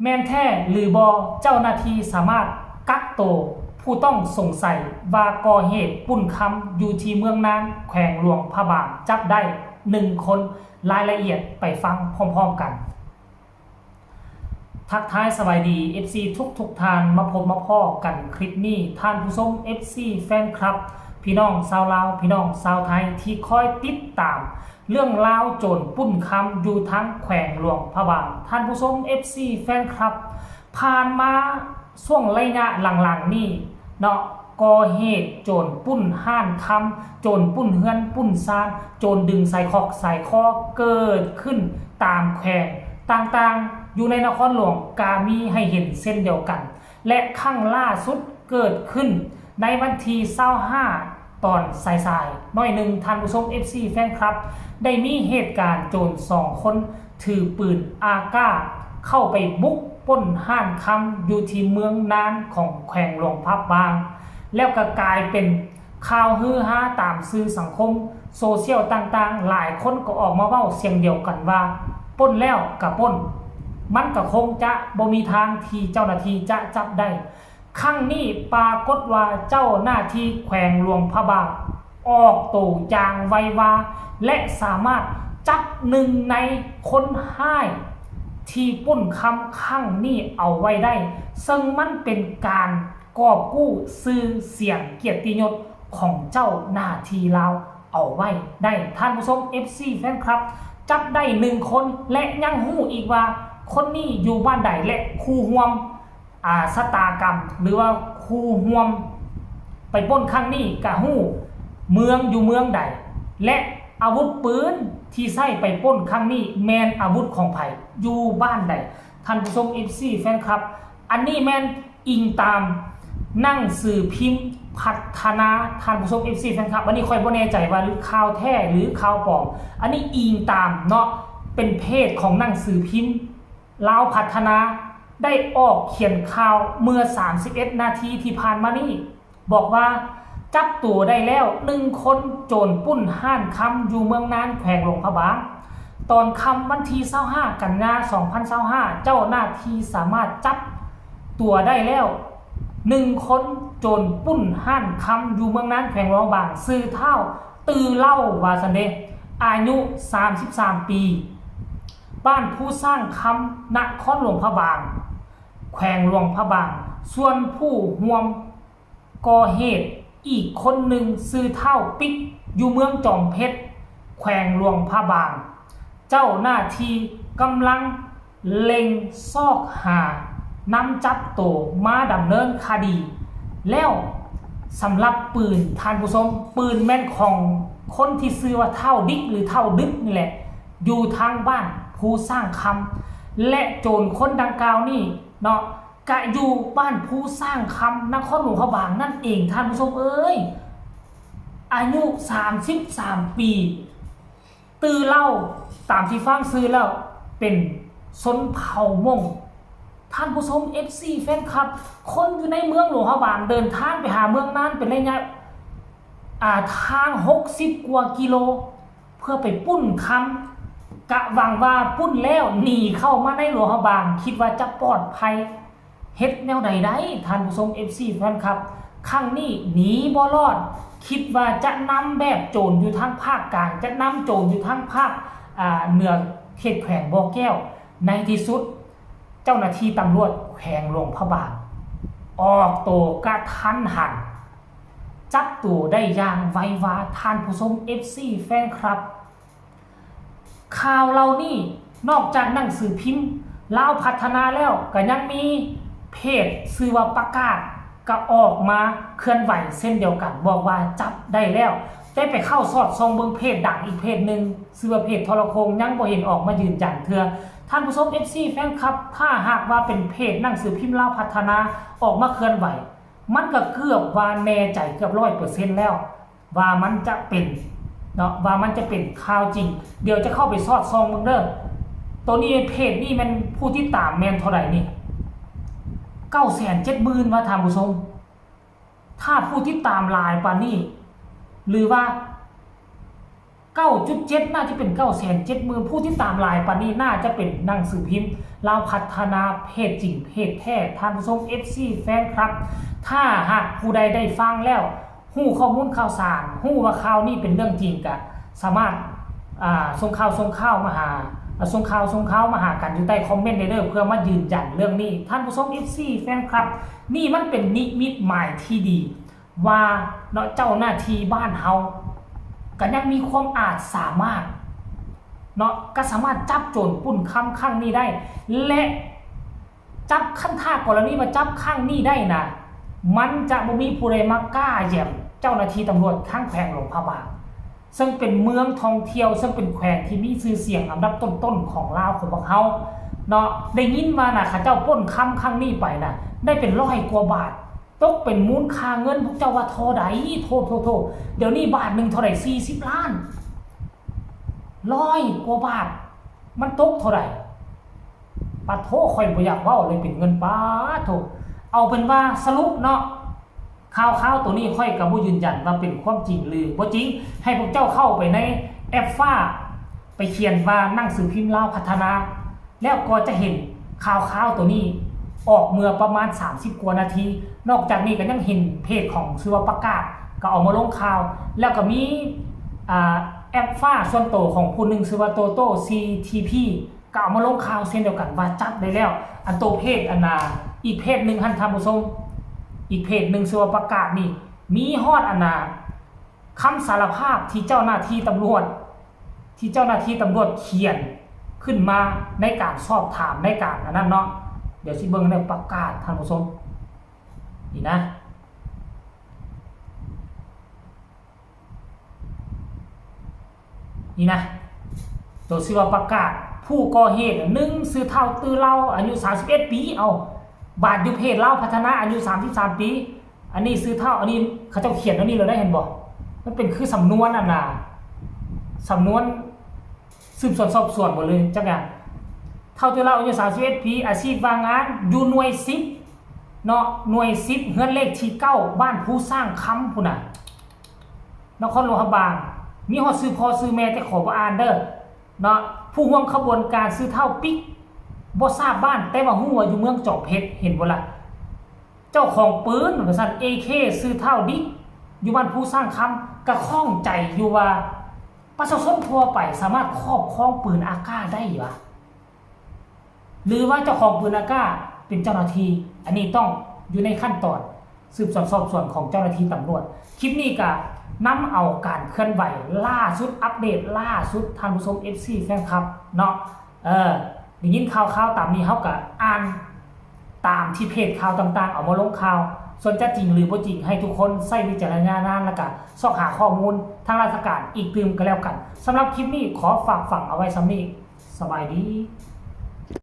ແມ່ນແທ້ຫຼືບໍ່? ເຈົ້າໜ້າທີ່ສາມາດກັກໂຕຜູ້ຕ້ອງສົງໄສວ່າກໍ່ເຫດປຸ້ນຄຳຢູ່ທີ່ເມືອງນານ ແຂວງຫຼວງພະບາງ ຈັບໄດ້ໜຶ່ງຄົນ. ລາຍລະອຽດໄປຟັງພ້ອມໆກັນ. ທັກທາຍສະບາຍດີ ເອັຟຊີ ທຸກໆທ່ານ, ມາພົບມາພໍ້ກັນຄລິບນີ້ ທ່ານຜູ້ຊົມ ເອັຟຊີ ແຟນຄລັບ, ພີ່ນ້ອງຊາວລາວ, ພີ່ນ້ອງຊາວໄທທີ່ຄອຍຕິດຕາມ ເລື່ອງລາວໂຈນປຸ້ນຄຳຢູ່ທາງແຂວງຫຼວງພະບາງ. ທ່ານຜູ້ຊົມ ເອັຟຊີ ແຟນຄລັບ, ຜ່ານມາຊ່ວງໄລຍະຫຼັງໆນີ້ເນາະ, ກໍ່ເຫດໂຈນປຸ້ນຮ້ານຄຳ, ໂຈນປຸ້ນເຮືອນປຸ້ນຊານ, ໂຈນດຶງສາຍຄອກສາຍຄໍ ເກີດຂຶ້ນຕາມແຂວງຕ່າງໆ ຢູ່ໃນນະຄອນຫຼວງກະມີໃຫ້ເຫັນເຊັ່ນດຽວກັນ. ແລະ ຄັ້ງລ່າສຸດເກີດຂຶ້ນໃນວັນທີຊາວຫ້າ ຕອນສາຍໆໜ້ອຍໜຶ່ງ, ທ່ານຜູ້ຊົມ ເອັຟຊີ ແຟນຄລັບ, ໄດ້ມີເຫດການໂຈນສອງຄົນຖືປືນອາກາ ເຂົ້າໄປບຸກປຸ້ນຮ້ານຄຳຢູ່ທີ່ເມືອງນານຂອງແຂວງຫຼວງພະບາງ, ແລ້ວກໍກາຍເປັນຂ່າວຮືຮາຕາມສື່ສັງຄົມໂຊຊຽວຕ່າງໆ, ຫຼາຍຄົນກໍອອກມາເວົ້າສຽງດຽວກັນວ່າ ປຸ້ນແລ້ວກໍປຸ້ນ, ມັນກໍຄົງຈະບໍ່ມີທາງທີ່ເຈົ້າໜ້າທີ່ຈະຈັບໄດ້. ຄັ້ງນີ້ປາກົດວ່າເຈົ້າໜ້າທີ່ແຂວງຫຼວງພະບາງອອກໂຕຢ່າງໄວວາ ແລະ ສາມາດຈັບໜຶ່ງໃນຄົນຮ້າຍທີ່ປຸ້ນຄຳຄັ້ງນີ້ເອົາໄວ້ໄດ້, ເຊິ່ງມັນເປັນການກອບກູ້ຊື່ສຽງກຽດຕິຍົດຂອງເຈົ້າໜ້າທີ່ລາວເອົາໄວ້ໄດ້. ທ່ານຜູ້ຊົມ ເອັຟຊີ ແຟນຄລັບ, ຈັບໄດ້ໜຶ່ງຄົນ ແລະ ຍັງຮູ້ອີກວ່າຄົນນີ້ຢູ່ບ້ານໃດ ແລະ ຄູ່ຮ່ວມ ອາ ຊະຕາກຳ ຫຼືວ່າຄູ່ຮ່ວມໄປປຸ້ນຄັ້ງນີ້ກະຮູ້ເມືອງຢູ່ເມືອງໃດ ແລະ ອາວຸດປືນທີ່ໃຊ້ໄປປຸ້ນຄັ້ງນີ້ແມ່ນອາວຸດຂອງໃຜ ຢູ່ບ້ານໃດ. ທ່ານຜູ້ຊົມ ເອັຟຊີ ແຟນຄລັບ, ອັນນີ້ແມ່ນອີງຕາມໜັງສືພິມພັດທະນາ. ທ່ານຜູ້ຊົມ ເອັຟຊີ ແຟນຄລັບ, ອັນນີ້ຂ້ອຍບໍ່ແນ່ໃຈວ່າຂ່າວແທ້ຫຼືຂ່າວປອມ, ອັນນີ້ອີງຕາມເນາະ, ເປັນເພຈຂອງໜັງສືພິມ ລາວພັດທະນາ ໄດ້ອອກຂຽນຂ່າວເມື່ອສາມສິບເອັດນາທີທີ່ຜ່ານມານີ້ ບອກວ່າຈັບຕົວໄດ້ແລ້ວໜຶ່ງຄົນໂຈນປຸ້ນຮ້ານຄຳຢູ່ເມືອງນານ ແຂວງຫຼວງພະບາງ. ຕອນຄ່ຳວັນທີຊາວຫ້າ ກັນຍາ ສອງພັນຊາວຫ້າ ເຈົ້າໜ້າທີ່ສາມາດຈັບຕົວໄດ້ແລ້ວໜຶ່ງຄົນໂຈນປຸ້ນຮ້ານຄຳຢູ່ເມືອງນານ ແຂວງຫຼວງພະບາງ ຊື່ທ້າວ ຕື້ເລົ່າ ວ່າຊັ້ນເດ, ອາຍຸສາມສິບສາມປີ, ບ້ານພູຊ້າງຄຳ ນະຄອນຫຼວງພະບາງ ແຂວງຫຼວງພະບາງ. ສ່ວນຜູ້ຮ່ວມກໍ່ເຫດອີກຄົນໜຶ່ງ ຊື່ທ້າວປິກ ຢູ່ເມືອງຈອມເພັດ ແຂວງຫຼວງພະບາງ. ເຈົ້າໜ້າທີ່ກຳລັງເລັ່ງຊອກຫານຳຈັບໂຕມາດຳເນີນຄະດີແລ້ວ. ສຳລັບປືນ, ທ່ານຜູ້ຊົມ, ປືນແມ່ນຂອງຄົນທີ່ຊື່ວ່າທ້າວດິກ ຫຼື ທ້າວດຶກນີ້ແຫຼະ, ຢູ່ທາງບ້ານພູຊ້າງຄຳ ແລະ ໂຈນຄົນດັ່ງກ່າວນີ້ເນາະ ກະຢູ່ບ້ານພູຊ້າງຄຳ ນະຄອນຫຼວງພະບາງນັ້ນເອງ, ທ່ານຜູ້ຊົມເອີຍ. ອາຍຸສາມສິບສາມປີ, ຕື້ເລົ່າ, ຕາມທີ່ຟັງຊື່ແລ້ວເປັນຊົນເຜົ່າມົ້ງ. ທ່ານຜູ້ຊົມ ເອັຟຊີ ແຟນຄລັບ, ຄົນຢູ່ໃນເມືອງຫຼວງພະບາງເດີນທາງໄປຫາເມືອງນານເປັນໄລຍະ ອາ ທາງຫົກສິບກວ່າກິໂລ ເພື່ອໄປປຸ້ນຄຳ, ກະຫວັງວ່າປຸ້ນແລ້ວໜີເຂົ້າມາໃນຫຼວງພະບາງ, ຄິດວ່າຈະປອດໄພ. ເຮັດແນວໃດໄດ້ ທ່ານຜູ້ຊົມ ເອັຟຊີ ແຟນຄລັບ, ຄັ້ງນີ້ໜີບໍ່ລອດ. ຄິດວ່າຈະນຳແບບໂຈນຢູ່ທາງພາກກາງ, ຈະນຳໂຈນຢູ່ທາງພາກ ອາ ເໜືອເຂດແຂວງບໍ່ແກ້ວ. ໃນທີ່ສຸດ ເຈົ້າໜ້າທີ່ຕຳຫຼວດແຂວງຫຼວງພະບາງອອກໂຕກະທັນຫັນ, ຈັບໂຕໄດ້ຢ່າງໄວວາ, ທ່ານຜູ້ຊົມ ເອັຟຊີ ແຟນຄລັບ. ຂ່າວເຫຼົ່ານີ້ ນອກຈາກໜັງສືພິມລາວພັດທະນາແລ້ວ, ກໍຍັງມີເພຈຊື່ວ່າປະກາດ ກໍອອກມາເຄື່ອນໄຫວເຊັ່ນດຽວກັນ, ບອກວ່າຈັບໄດ້ແລ້ວ. ແຕ່ໄປເຂົ້າສອດສ່ອງເບິ່ງເພຈດັງອີກເພຈໜຶ່ງ, ຊື່ວ່າເພຈທໍລະໂຄ່ງ, ຍັງບໍ່ເຫັນອອກມາຢືນຢັນເທື່ອ. ທ່ານຜູ້ຊົມ ເອັຟຊີ ແຟນຄລັບ, ຖ້າຫາກວ່າເປັນເພຈໜັງສືພິມລາວພັດທະນາອອກມາເຄື່ອນໄຫວ, ມັນກໍເກືອບວ່າແນ່ໃຈເກືອບຮ້ອຍເປີເຊັນແລ້ວ ວ່າມັນຈະເປັນເນາະ, ວ່າມັນຈະເປັນຂ່າວຈິງ. ດຽວຈະເຂົ້າໄປສອດສ່ອງເບິ່ງເດີ. ໂຕນີ້ ເພຈນີ້ແມ່ນຜູ້ຕິດຕາມແມ່ນເທົ່າໃດນີ້? ເກົ້າແສນເຈັດໝື່ນວ່າ ທ່ານຜູ້ຊົມ. ຖ້າຜູ້ຕິດຕາມຫຼາຍປານນີ້ ຫຼືວ່າ ເກົ້າຈຸດເຈັດ ໜ້າຈະເປັນເກົ້າແສນເຈັດໝື່ນ, ຜູ້ຕິດຕາມຫຼາຍປານນີ້ ໜ້າຈະເປັນໜັງສືພິມ ລາວພັດທະນາ ເພຈຈິງເພຈແທ້ ທ່ານຜູ້ຊົມ ເອັຟຊີ ແຟນຄລັບ. ຖ້າຫາກຜູ້ໃດໄດ້ຟັງແລ້ວ ຮູ້ຂໍ້ມູນຂ່າວສານ ຮູ້ວ່າຂ່າວນີ້ເປັນເລື່ອງຈິງ ກະສາມາດ ອ່າ ສົ່ງຂ່າວ ສົ່ງຂ່າວມາຫາ ອ່າ ສົ່ງຂ່າວ ສົ່ງຂ່າວມາຫາກັນຢູ່ໃຕ້ຄອມເມັນໄດ້ເດີ ເພື່ອມາຢືນຢັນເລື່ອງນີ້. ທ່ານຜູ້ຊົມ ເອັຟຊີ ແຟນຄລັບ ນີ້ມັນເປັນນິມິດໝາຍທີ່ດີ ວ່າເນາະ ເຈົ້າໜ້າທີ່ບ້ານເຮົາກະຍັງມີຄວາມອາດສາມາດເນາະ ກະສາມາດຈັບໂຈນປຸ້ນຄຳຄັ້ງນີ້ໄດ້ ແລະ ຈັບ ຄັນຖ້າກໍລະນີວ່າຈັບຄັ້ງນີ້ໄດ້ນະ ມັນຈະບໍ່ມີຜູ້ໃດມາກ້າແຢມເຈົ້າໜ້າທີ່ຕຳຫຼວດທາງແຂວງຫຼວງພະບາງ ເຊິ່ງເປັນເມືອງທ່ອງທ່ຽວ ເຊິ່ງເປັນແຂວງທີ່ມີຊື່ສຽງອັນດັບຕົ້ນໆຂອງລາວຂອງພວກເຮົາເນາະ. ໄດ້ຍິນວ່ານະ ເຂົາເຈົ້າປຸ້ນຄຳຄັ້ງນີ້ໄປນະ ໄດ້ເປັນຮ້ອຍກວ່າບາດ ຕົກເປັນມູນຄ່າເງິນ ພວກເຈົ້າວ່າທໍ່ໃດ? ໂທ້ໆໆ ດຽວນີ້ບາດໜຶ່ງທໍ່ໃດ? ສີ່ສິບລ້ານ ຮ້ອຍກວ່າບາດ ມັນຕົກທໍ່ໃດ? ປາດໂທ້ ຂ້ອຍບໍ່ຢາກເວົ້າເລີຍເປັນເງິນ ປາດໂທ້. ເອົາເປັນວ່າສະຫຼຸບເນາະ ຂ່າວໆໂຕນີ້ຂ້ອຍກະບໍ່ຢືນຢັນວ່າເປັນຄວາມຈິງຫຼືບໍ່ຈິງ. ໃຫ້ພວກເຈົ້າເຂົ້າໄປໃນແອັບຟ້າ ໄປຂຽນວ່າໜັງສືພິມລາວພັດທະນາ ແລ້ວກໍຈະເຫັນຂ່າວຄາວໂຕນີ້ອອກເມື່ອປະມານສາມສິບກວ່ານາທີ. ນອກຈາກນີ້ກໍຍັງເຫັນເພຈຂອງຊື່ວ່າປະກາດ ກໍເອົາມາລົງຂ່າວ ແລ້ວກໍມີ ອ່າ ແອັບຟ້າສ່ວນໂຕຂອງຜູ້ໜຶ່ງຊື່ວ່າໂຕໂຕ້ ຊີທີພີ ກໍເອົາມາລົງຂ່າວເຊັ່ນດຽວກັນວ່າຈັບໄດ້ແລ້ວ. ອັນໂຕເພຈອັນນ່າ ອີກເພຈໜຶ່ງຫັ້ນທ່ານຜູ້ຊົມ ອີກເພຈໜຶ່ງຊື່ວ່າປະກາດນີ້ ມີຮອດອັນນ່າ ຄຳສາລະພາບທີ່ເຈົ້າໜ້າທີ່ຕຳຫຼວດ ທີ່ເຈົ້າໜ້າທີ່ຕຳຫຼວດຂຽນຂຶ້ນມາໃນການສອບຖາມ ໃນການອັນນັ້ນເນາະ. ດຽວຊິເບິ່ງໃນປະກາດທ່ານຜູ້ຊົມ ນີ້ນະ ນີ້ນະ ໂຕຊື່ວ່າປະກາດ ຜູ້ກໍ່ເຫດ ໜຶ່ງ ຊື່ທ້າວຕື້ເລົາ ອາຍຸສາມສິບເອັດປີ. ເອົ້າ ບາດຢູ່ເພຈລາວພັດທະນາ ອາຍຸສາມສິບສາມປີ. ອັນນີ້ຊື່ທ້າວ ອັນນີ້ເຂົາເຈົ້າຂຽນອັນນີ້ເລີຍໄດ໋ ເຫັນບໍ່? ມັນເປັນຄືສຳນວນອັນນ່າ ສຳນວນສືບສວນສອບສວນບໍ່ ຫຼືຈັກຢ່າງ. ທ້າວຕູ້ເລົາ ອາຍຸສາມສິບເອັດປີ ອາຊີບວ່າງງານຢູ່ໜ່ວຍສິບເນາະ ໜ່ວຍສິບ ເຮືອນເລກທີເກົ້າ ບ້ານພູຊ້າງຄຳພຸ້ນນະ ນະຄອນຫຼວງພະບາງ. ມີຮອດຊື່ພໍ່ຊື່ແມ່ ແຕ່ຂໍບໍ່ອ່ານເດີເນາະ. ຜູ້ຮ່ວມຂະບວນການຊື່ທ້າວປິກ ບໍ່ຊາບບ້ານ ແຕ່ວ່າຮູ້ວ່າຢູ່ເມືອງຈອມເພັດ ເຫັນບໍ່ລະ? ເຈົ້າຂອງປືນວ່າຊັ້ນ ເອເຄ ຊື່ທ້າວດິກ ຢູ່ບ້ານພູຊ້າງຄຳ. ກະຂ້ອງໃຈຢູ່ວ່າປະຊາຊົນທົ່ວໄປສາມາດຄອບຄອງປືນອາກາໄດ້ຫວາ ຫຼືວ່າເຈົ້າຂອງປືນອາກາເປັນເຈົ້າໜ້າທີ່? ອັນນີ້ຕ້ອງຢູ່ໃນຂັ້ນຕອນສືບສວນສອບສວນຂອງເຈົ້າໜ້າທີ່ຕຳຫຼວດ. ຄລິບນີ້ກະນຳເອົາການເຄື່ອນໄຫວລ່າສຸດ ອັບເດດລ່າສຸດ ທ່ານຜູ້ຊົມ ເອັຟຊີ ແຟນຄລັບເນາະ. ເອີ ໄດ້ຍິນຂ່າວຄາວຕາມນີ້ ເຮົາກະອ່ານຕາມທີ່ເພຈຂ່າວຕ່າງໆເອົາມາລົງຂ່າວ. ສ່ວນຈະຈິງຫຼືບໍ່ຈິງ ໃຫ້ທຸກຄົນໃຊ້ວິຈາລະນະຍານ ແລ້ວກະຊອກຫາຂໍ້ມູນທາງລາຊະການອີກຕື່ມກະແລ້ວກັນ. ສຳລັບຄລິບນີ້ຂໍຝາກຝັງເອົາໄວ້ສ່ຳນີ້. ສະບາຍດີ.